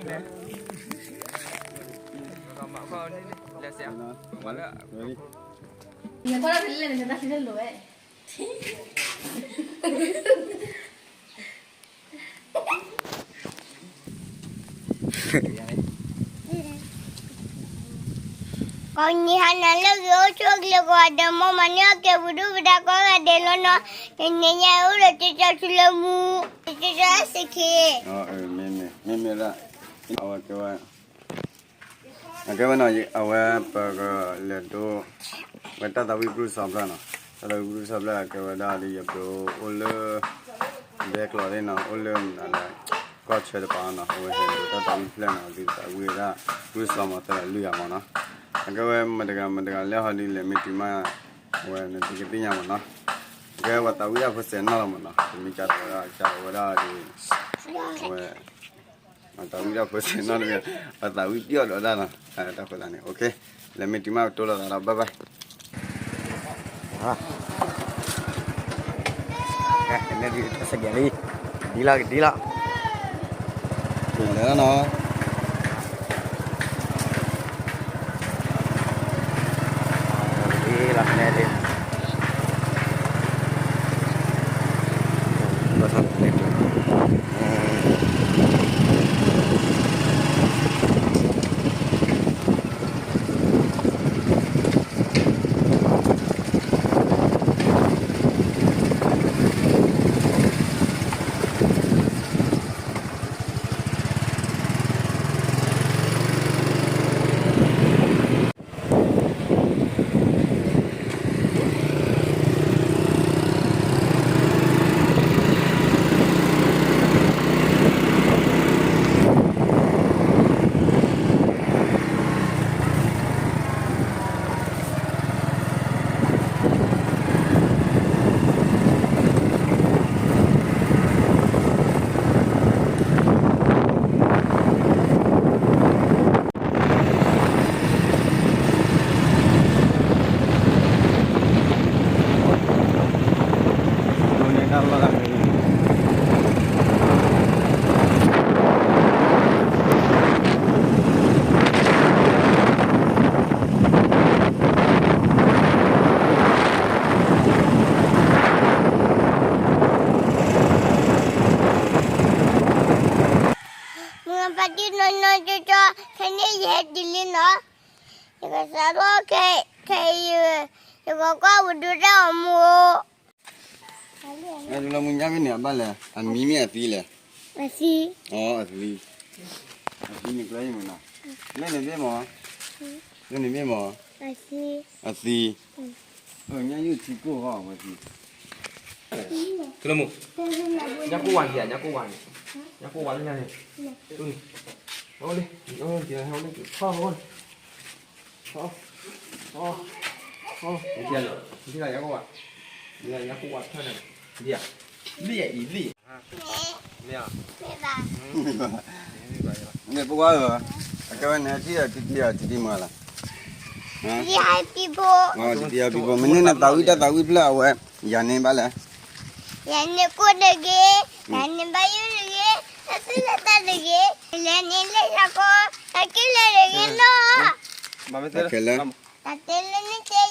ယကွၢ်လၢဖဲလဲၣ်န့ၣ် နတၢ်ဖဲလဲၣ်လိၤဝဲ ကိးနံၤဟါနၤလၢဂ့ၤ အိၣ်ဆူၣ်အိၣ်ချ့ကိးဂၤဒဲး မ်မၤန့ၢ်အီၣ်ကဲပဒုၣ်ပဒါကိးဂၤဒဲးလီၤနီၤ, တနံၤညါအိၣ်ဒီးကၠီကၠီဆူလၢမူ, ကၠီကၠီစ့ၢ်ကီး, မ့မ့ၢ်လၢ အဝဲကဲဝဲ အကဲဝဲနီၤ အဝဲပကလဲၤဒိ ဝဲတၢ်သးဝံၣ်ပြူၢ်စီဖျၢၣ်နီၤ, တၢ်သးဝံၣ်ပြူၢ်စီဖျၢၣ်အကဲဝဲဒၣ်ဒီး ယပအိၣ်လၢ ဘဲကျိးသ့ၣ်နီၤ အိၣ်လၢမတၤလဲၣ် ကီၢ်ဆၢတပၤနီၤ, အဝဲဟဲဒိတၢ်သးဝံၣ်ဖျၢၣ်နီၤ, ဒုးသးဝံၣ်ဝဲဒၣ် ပြူၢ်စီမၤသၢဒီးလွံၢ်ဂၤမးနီၤ, အကဲဝဲမတၤတဂၤမတၤတဂၤလဲၣ်ဟီဒ်လဲၣ် မ့ၢ်တုၤမး အဝဲနသုကသ့ၣ်ညါမးနီၤ, အကဲဝဲသးဝံၣ်ဒၣ်ဖိစဲးနီၣ်လီၤမးနီၤ, တမ့ၢ်ကၢ်တဝဲဒၣ် ကၢ်တဝဲဒၣ်ဒီး အဝဲ မၤသးဝံၣ်တၢ်ဖိစဲးနီၣ်တဂ့ၤ, ပသးဝံၣ်ပျီၣ်ဒီးဒၣ်နီၤ, တၢ်ဃိသးန့ၣ် လဲၤမ့ၢ်တုၤမးကတိၤလိာ်သးဒီး bye bye, ကနဲဒ်ထီၣ်စကဲၤလံ, ကဒံလီၤ ကဒံလီၤ, တုၤလၢနီၤ လီၤဖဲန့ၣ် မုၢ်ပၢ်တံၢ်နီၢ်နီၢ်ကၠီကၠီ, ခဲန့ၣ်ယဟဲတုၤလံနီၤ, ယကစးထီၣ်ခဲ, ခဲအံၤ, ယကကွၢ်ပဒိၣ်တၢ်အီၤမူ, လၢမုၢ်ညါဖဲန့ၣ် အဘၣ်လဲၣ်, အမံၤမ့ၢ်အသံလဲၣ်, အသံ, အသံ, အသံန့ၣ်ကျဲအံၤမ့ၢ်နီၤ, လၢန့ၣ်ဘ့ၣ်မး, လၢန့ၣ်ဘ့ၣ်မး, အသံ, ညါယုၢ်ထံကိၢ်ဟီဝဲသံ ကလမူ, ညါကိၢ်ဝါဒံးဧါ, ညါကိၢ်ဝါန့ၣ်, ညါကိၢ်ဝါလၢညါန့ၣ်, န့ၣ်, ဟဲလၢ, ဟဲလၢ, ထီၣ်, ထီၣ်, ထီၣ်, ညါကိၢ်ဝါ, ညါကိၢ်ဝါထီၣ်န့ၣ်, ဒ်ဧါ, လံဧါအံၤလံ, မ့ၢ်ဧါ, မ့ၢ်ပဝါဧၢ, အကဲဝဲန့ၣ် ထံၣ်အီၤတံၤတံၤအီၤတံၤတံၤမးလၢ် တံၤတံၤအီၤတံၤဖိ, မ့ၢ်န့ၢ်နသးဝံၣ်တၢ်သးဝံၣ်ဖျၢၣ်အဝဲ, ယၤန့ၣ်ဘၣ်လဲၣ်, ယၤန့ၣ်ကိၣ်တဂ့ၤ, ယၤန့ၣ်ဘၣ်ယိၣ်တဂ့ၤ, တၢ်သ့ၣ်လၢတၢ်တဂ့ၤ, လဲၤန့ၣ်လၢယၤကီ, တၢ်က့ၢ်လၢတဂ့ၤနီၤ, တၢ်ခဲလၢာ်, တၢ်တဲလၢနတဲယၤ,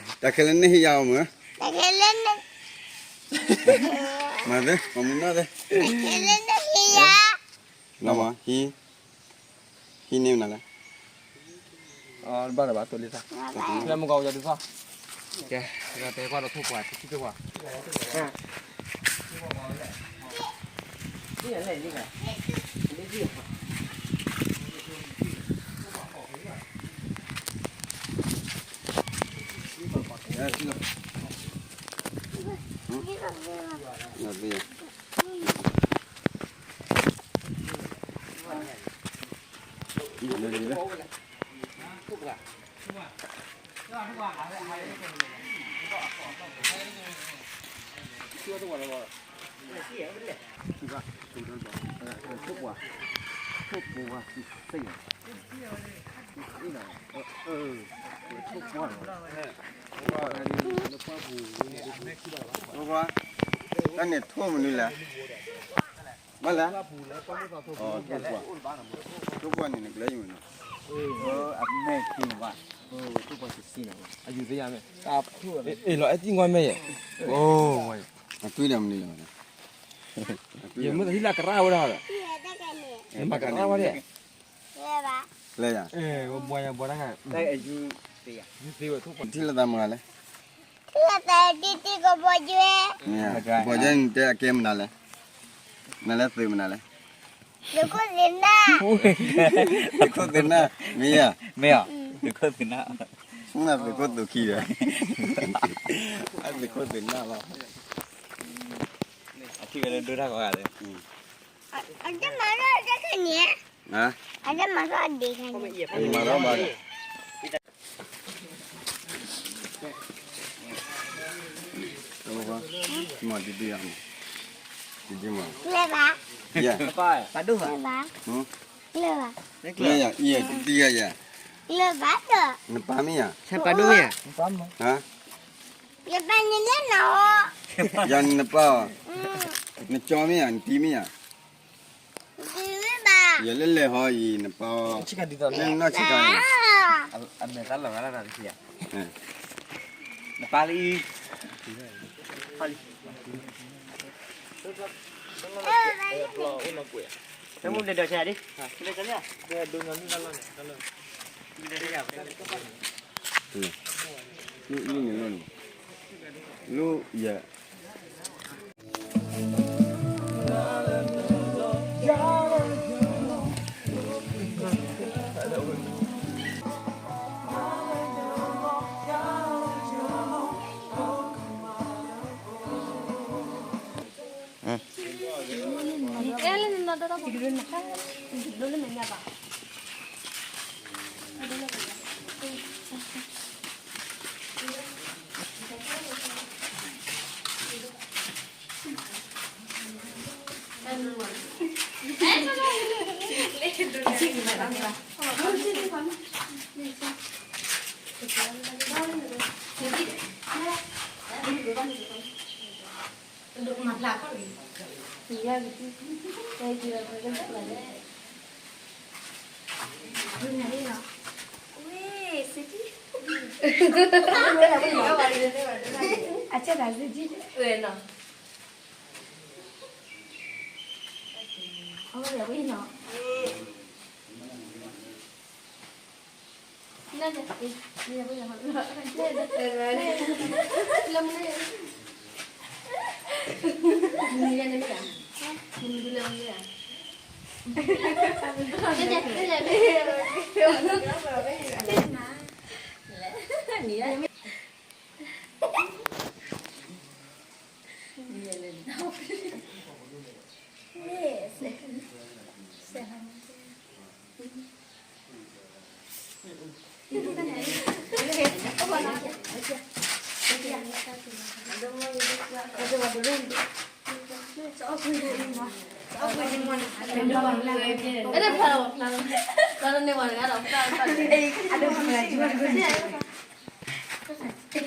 တၢ်ခဲလၢာ်န့ၣ်ဟ့ၣ်ယၤအီၤမ့ၢ်, တၢ်ခဲလၢာ်န့ၣ် မၤသ့, မၤမုၢ်နီၢ်သ့, တၢ်ခဲလၢာ်န့ၣ်ဟ့ၣ်ယၤ, လီၤမး, ဟံးန့ၢ်မနုၤလဲၣ်, ဘၣ်လၢၤဘၣ်တိၢ်လံသး, လၢမုၢ်ကီၢ်ယၤဒုးသီ, ကဲ, တဲကွၢ်ဒီးထိၣ်ပှၢ်, ထိၣ်ပှၢ်, တၢ်န့ၣ်ထိၣ်မနုၤလဲၣ်, မ့ၢ်လဲၣ်, တိၢ်ကွၢ်န့ၣ် နကလဲၤယုာ်နီၤ, အမဲာ်က့ၤဘၣ်, တိၢ်ကွၢ်စံးစံးနီၤ, အယူၤသ့ယါမ့ၢ်, အ့ၣ်လီၤအဲၣ်သံကွၢ်မဲာ်ယဲၢ်, အသွံၣ်ဒီးမနုၤလဲၣ်, ယမ့ၢ်တဟံးလၢကရၢဝဲဒၣ်ဒီး, မၤကရၢဝဲဒၣ်, လဲၤယၤ, ဘှါယၤဘှါတၢ်ဂၤ, ထံၣ်လိာ်သးမုၢ်ဂၤလဲၣ်, ထံၣ်လိာ်သးတံၢ်တံၢ်ကဘီယူၤ, ကဘီယူၤန့ၣ်တဲအကဲမနုၤလဲၣ်, နလဲၤသုးမနုၤလဲၣ်, သုးခိၣ်သုးနၢ်, သုးခိၣ်သုးနၢ်, မ့ၢ်ယၤ, မ့ၢ်ယၤ, သုးခိၣ်သုးနၢ်, သုးခိၣ်သုးခံဒီး, သုးခိၣ်သုးနၢ်လီၤ, အထံၣ်ဝဲလၢဒိၣ်တၢ်ဂီၤဂၤလဲၣ်, အတမၤထီၣ်ဒ့ခဲန့ၣ်, အတမၤထီၣ်ဒ့ခဲန့ၣ်, မၤထီၣ်ဘၣ်ဒီး မ့ၢ်ဒ်ဒ်ယါမ့ၢ်, ဒ်ဒ်မ့ၢ်, လၢဘၣ်, ယဲ, ပာ်ဒိၣ်ဘၣ်, လၢဘၣ်, လၢယၤ, ဒ်ဒ်ယါယဲ, လၢဘၣ်ဒီး, နပၢ်မ့ၢ်ယၤ, ပာ်ဒိၣ်မ့ၢ်ယၤ, ဟါ, ယပၢ်န့ၣ်လၢနၤဧိၤ, ယၤနပၢ်အီၤ, နကၠီမ့ၢ်ယၤ, နတံၤမ့ၢ်ယၤ, ယလဲၤလဲၤဟီအံၤ နပၢ်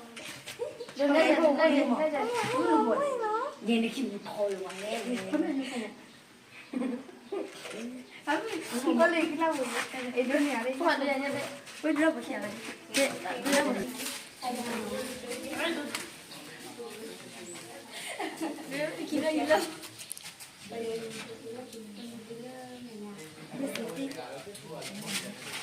အီၤ, နနီၢ်ဆံးခါန့ၣ်, အမဲာ်သၣ်လီၤဂၤလၢ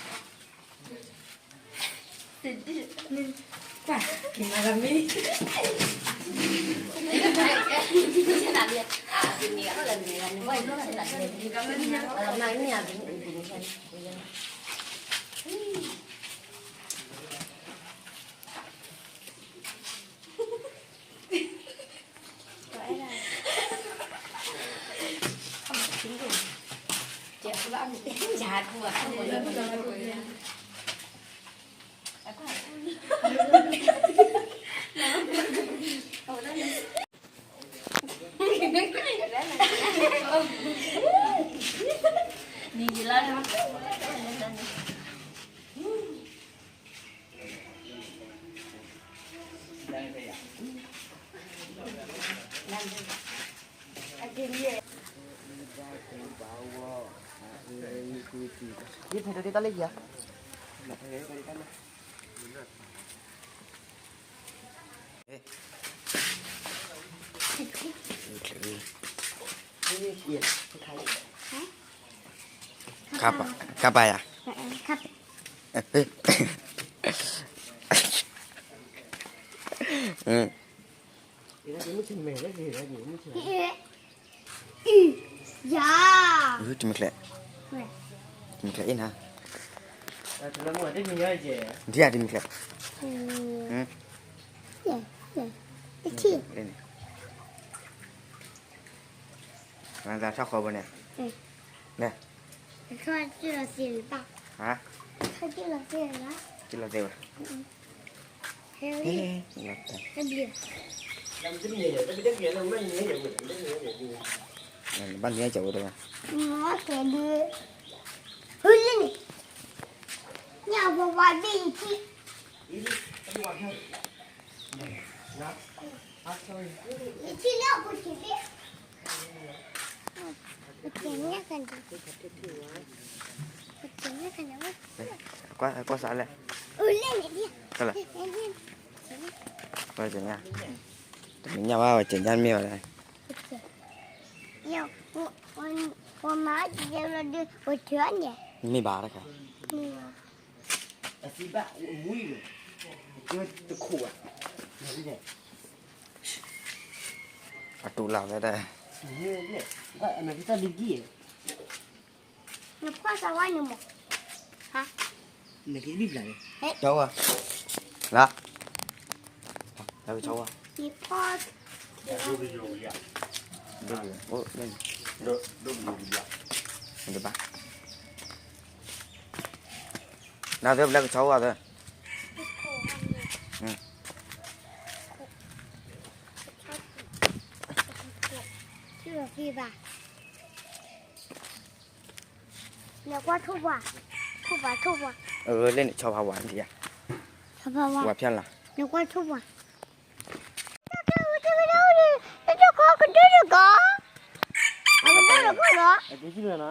တၢ်တခံယၤ, နပၢ်လၢအံၤ, တမူဒဲးဒီးဆဲးဒ်, လူယဲ ယဖဲတၢ်လၢယၤ ခါပာ်ယၤ ခါပာ် ယၤ တမံၤချဲ တမံၤချဲအ့ၣ်နၤ ဒ်ယၤတမံၤချဲ တထံၣ် နသးထီၣ်ဃီဘိန့ၣ် လဲၣ် ထီၣ်လီၤသ့ဘၣ် ထီၣ်လီၤသ့ဘၣ် ဟဲ ဘၣ်နံၤအကဝဲတဘၣ် ဟူလံန့ၣ် ညၣ်ဝါဝါဒ်အံၤ ယထံၣ်လၢအပူၤထံၣ်သ့ ပကဲညၣ်ခါန့ၣ် ပကဲညၣ်ခါန့ၣ် ကွၢ်စးလဲၣ် အိၣ်လဲၣ်န့ၣ် တၢ်လၢ ပကဲညၣ် တမ့ၢ်ညၣ်ဘၣ် ပကဲညၣ်မ့ၢ်ဘၣ်လဲၣ် ပမၤကဲလီၤဒုး ပကဲညၣ် မ့ၢ်ဘၣ်တခါ တခိၣ်ဘၣ် အတူၢ်လီၤဝဲဒၣ် နဖီၣ်သးဝါန့ၣ်မး ဟါ နကဘံၣ်ဘျးန့ၣ် ကၠီဝါ လၢ လၢကၠီဝါ ဒိၣ်ယိၤ အိၣ် ဒိၣ်ယိၤ ဒိၣ်ယိၤ ဒိၣ်ယိၤ နတဘၣ် နသ့ၣ်ဘျဲၣ်ကဆီဝါသ့ၣ် လဲၤကွၢ်ထိၣ်ပှၢ်, ထိၣ်ပှၢ်, ထိၣ်ပှၢ်. အၢ လၢန့ၣ် ဆီဖါဝါန့ၣ်ယါ, ဆီဖါဝါ, ဝါဖျါလီၤ. လဲၤကွၢ်ထိၣ်ပှၢ်, တၢ်ခီကဒုတကီ, အကဒုတကီလီၤ. ဟါ, မၤထံၣ်ဘၣ်. ကျဲသီ နလၢ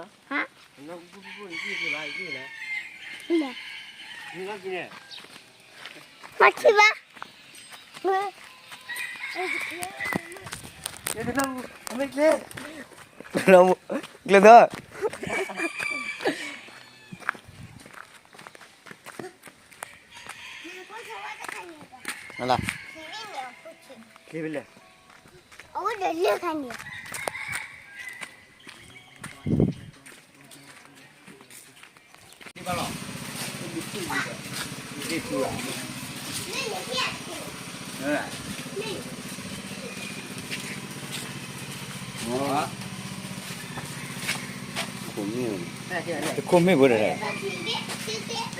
တခိၣ်မ့ၢ်ဘိဒၣ်,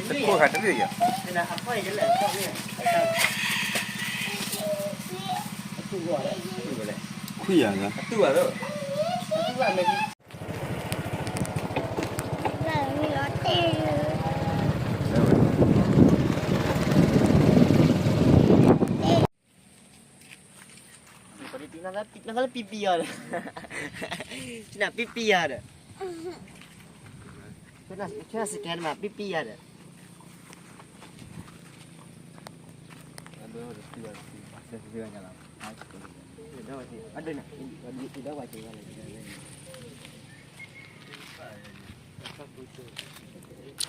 တခိၣ်ခါတဘ့ၣ်ယၤ, ခွံယၤ, နသးလၢပံပံယၤဒီး, နပံပံယၤဒီး, ဆဲနစကဲနမၤပံပံယၤဒီး,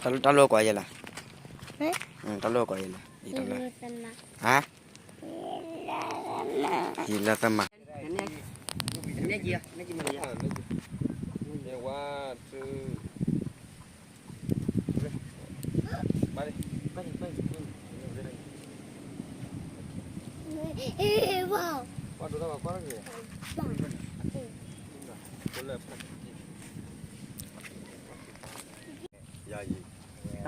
တၢ်လိၣ်ကွၢ်ယဲလၢ, ဟါ, ယလၢသမါ, တၢ်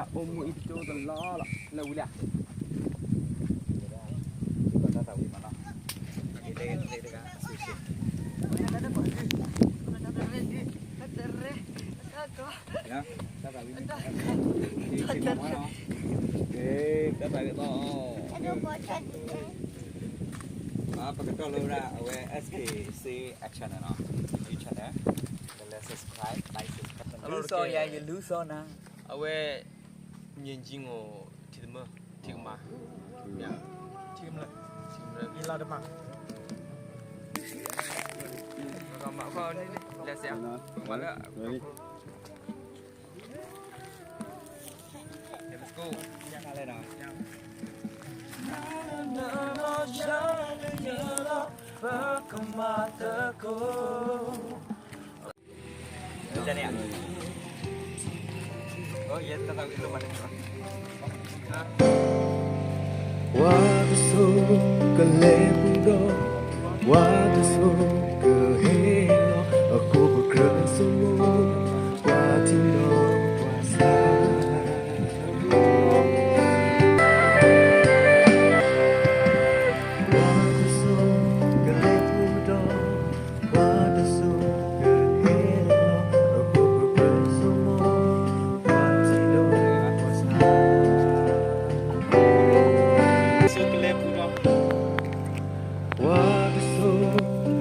အိၣ်မူအံၤတကၠိတလီလီၤ လၢဝံၤလံ, တၢ်သးဝံၣ်မးနီၤ, တၢ်သးဝံၣ်, တၢ်သးဝံၣ်, ပကတီၢ်လၢဝဲဒၣ်အဝဲ S K C channel နီၤ, YouTube channel, လဲၤ subscribe, like, subscribe လူစီယၤ ယလူစီနၤ, အဝဲ မြေကြီးကို ထံသမၢ ထံကမၤ ထံကမၢ ထံကမၢ ယလါတမၤ လၢ ဝါတစိကလဲၤပူၤဒီး, ဝါတစိကဟဲလီၤ, အခိၣ်ပကြၢးဆိမိၣ်, ပှၤထံၣ်ဒီးပှၤဆါ ဝါတစိကလဲၤပူၤဒီး, ဝါတစိကဟဲလီၤ, အခိၣ်ပကြၢးဆိမိၣ်, ပှၤထံၣ်ဒီးပှၤဆါ ကလဲၤပူၤဒီး, ဝါတစိ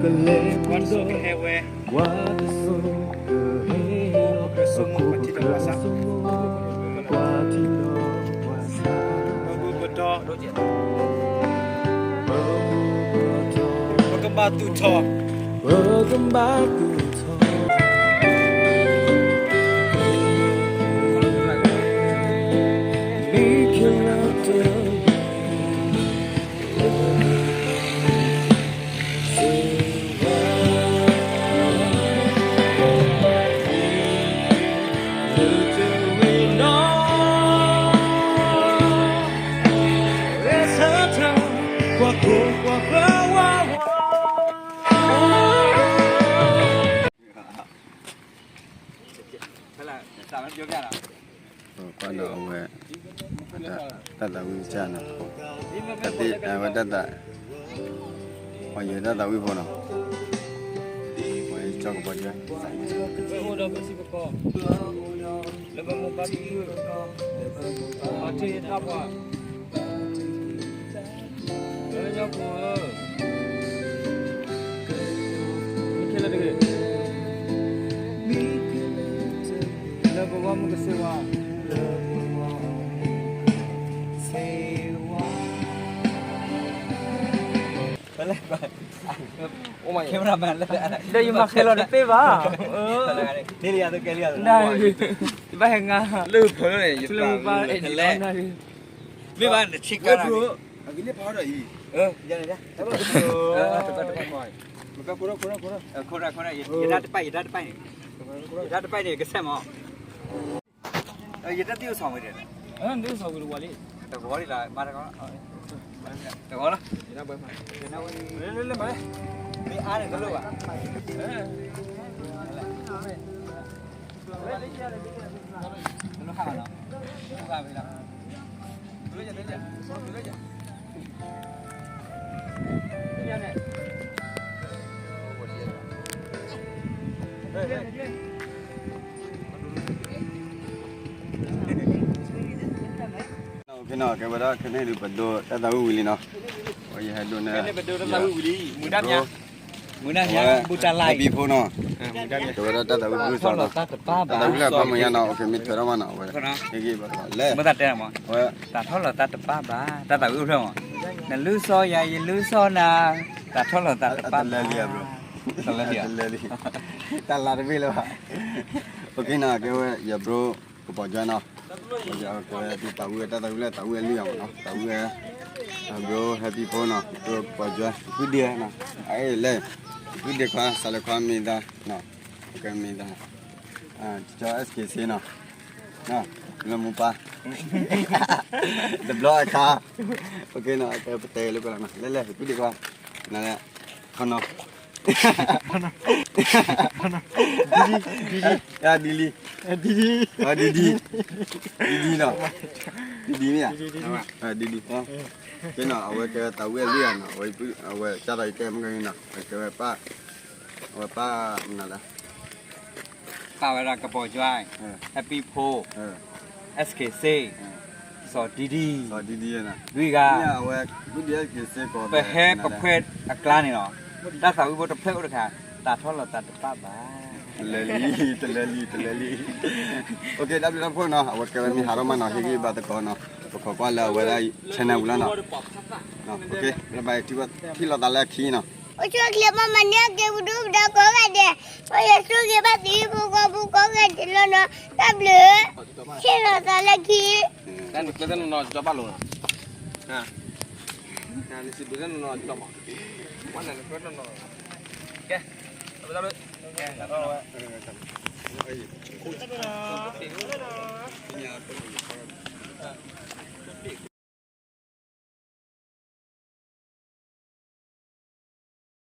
ကလဲၤပူၤဒီး, ဝါတစိကဟဲဝဲ, ဝါတစိကဟဲလီၤ, အခိၣ်ပကြၢးဆိမိၣ်, ပှၤထံၣ်ဒီးပှၤဆါ ပကဘၣ်တူၢ်ထီၣ်, ပကဘၣ်တူၢ်ထီၣ်, ပကဘၣ်တူၢ်ထီၣ်, မ့ၢ်ခဲလၢာ်တ ကွၢ်ဒီးအဝဲ တၢ်သးဝံၣ်ကစၢ်နီၤ, တၢ်သ့ၣ်အဝဲတၢ်သး, ပှၤယဲၢ်တၢ်သးဝံၣ်ဖိနီၤ, ပှၤယဲၢ်ကၠီကပီၤကၢ, အိၣ်ဒီးပစံးပကီၢ်, လၢပမိၢ်ပၢ်ဖံဖု, ပှၤထံၣ်တၢ်ပှၤ လၢညါပူၤဧၢ, မ့ၢ်ခဲလၢာ်တဂ့ၤ, လၢပဂီၢ်မုၢ်ကစၢ်ဝါ, လၢပဂီၢ်မုၢ်ကစၢ်ဝါ, လၢ camera man လၢ ဒီးယမၤဃဲလီၤတသ့ဘၣ်, ဒ်လီၤယၤ ယဘၣ်ဟဲငါ, လၢပှၤအဲၣ်ဒိးနၤ, မ့ၢ်ဘၣ်နဆ့ကၤလီၤ, အဂ့ၤန့ၣ်ဖးဒီးအံၤ, ခိၣ်ရၣ်ခိၣ်ရၣ်, ယတၢ်တပၢ် ယတၢ်တပၢ်န့ၣ်, ယတၢ်တပၢ်န့ၣ် ကဆဲးမး, ယတၢ်သ့ၣ်အိၣ်ဆီၣ်ဝဲဒၣ်, သ့ၣ်အိၣ်ဆီၣ်ဝဲတဝီလံ, တဝီလံလီၤ, တဝီလီၤ, လၢလၢလၢမး, မ့ၢ်အါန့ၣ်တလိၣ်ဘၣ်, တလိၣ်ဟးဘၣ်နီၤ, တလိၣ်ဟးဘၣ်နီၤ, ကဲနီၤ, ကဲဝဲဒၣ်ခဲန့ၣ်ဒုး ပဒိတၢ်သးဝံၣ်ဝံၤလံနီၤ, ယဟဲဒိန့ၣ်, မုၢ်တၢ်မံၤ, မုၢ်တၢ်မံၤ, အဝဲ ဘူၣ်တၢ်လါအံၤ, ဖီနီၤ, ကဲဝဲဒၣ်တၢ်သးဝံၣ်ဖုစီနီၤ, တၢ်သးဝံၣ်လၢအဖးမုၢ်ညါနီၤ, အဝဲမ့ၢ်ထွဲထီၣ်မးနီၤ, အဝဲ လဲၣ်, မ့ၢ်တၢ်တဲမး, အဝဲ တၢ်ထီၣ်လီၤတၢ်တပၢ်ဘၣ်, တၢ်သးဝံၣ်အိၣ်ဖျဲၣ်မး, နလူစီယၤ ယလူစီနၤ, တၢ်ထီၣ်လီၤတၢ်တပၢ်ဘၣ်, တလဲလံ, တၢ်လါတဘ့ၣ်လၢၤဘၣ်, အကဲနီၤ, ကဲဝဲ ယဘျိ ကပီၤကၠီနီၤ, ကဲဝဲဒၣ်တၢ်သးဝံၣ်, တၢ်သးဝံၣ်လၢတၢ်ဝံၣ်အလုၢ်အီၤမးနီၤ, တၢ်ဝံၣ် အဘျိ happy ဖိနီၤ, ကပီၤကၠီ, ဖုဒ့နီၤ, အလဲၣ်, ဖုဒ့ခွါ စးလၢခွါမ့ၢ်သါ, ကမ့ၢ်သါ, ကၠီ S K C နီၤ, လၢမိၢ်ပၢ်, တဘျီအခါ, အကဲနီၤ, ပတဲလၢကလီၤနီၤ, လဲၣ်လဲၣ် ဖုဒ့ခွါ, နလဲၣ်, ခီနီၤ ဒ်လံ, ဒ်လံ, ဒ်လံ, ဒ်လံနီၤ, ဒ်လံမ့ၢ်ဧါ, ဒ်လံ, ကဲနီၤ, အဝဲကဲတၢ်ဝံၣ်အလုၢ်ဧါနီၤ, အဝဲကၢ်သိးယတဲမုၢ်ကနံၤနီၤ, အဝဲကဲဝဲပၢ်, အဝဲပၢ်မနုၤလဲၣ်, ပၢ်ဝဲဒၣ်ကပီၤကၠီ, happy ဖိ, S K C, စီၤဒံဒံ, လွံၢ်ဂၤ, ပဟဲပခွဲးအကျါန့ၣ်လီၤ. တၢ်သးဝံၣ်ဖိတဖျၢၣ်အိၣ်တခါ, သးထီၣ်လီၤသးတပၣ်ဘၣ်. တလၢလံ, တလၢလံ, တလၢလံ. တၢ်ဘျုးတၢ်ဖှိၣ်နီၤ, အဝဲကဲဝဲမ့ၢ်ဟးထီၣ်မးနီၤ, ဟ့ၣ်ဂံၢ်ဘါသကိးနီၤ, ပခိးကွၢ်လၢအဝဲဒၣ် channel ပူၤလီၤနီၤ. ပထံၣ်လိာ်သးလၢအခံနီၤ. အိၣ်ဆူၣ်အိၣ်ချ့မး မၤန့ၢ်အက့ၤပဒူပဒါကိးဂၤဒဲး, ပယွၤဆိၣ်ဂ့ၤဘၣ်သုဟံၣ်ဖိဃီဖိကိးဂၤဒဲးလီၤနီၤ, တၢ်ဘျုး, ထံၣ်လိာ်သးလၢခံ တၢ်နကျဲတနီၤနီၤ ကၠီဘၣ်လိာ်နီၤ, နစံးဘျုးတနီၤနီၤ ကၠီမး, ဝဲနကျဲတနီၤနီၤ, ကဲ, အဝဲ, ခိၣ်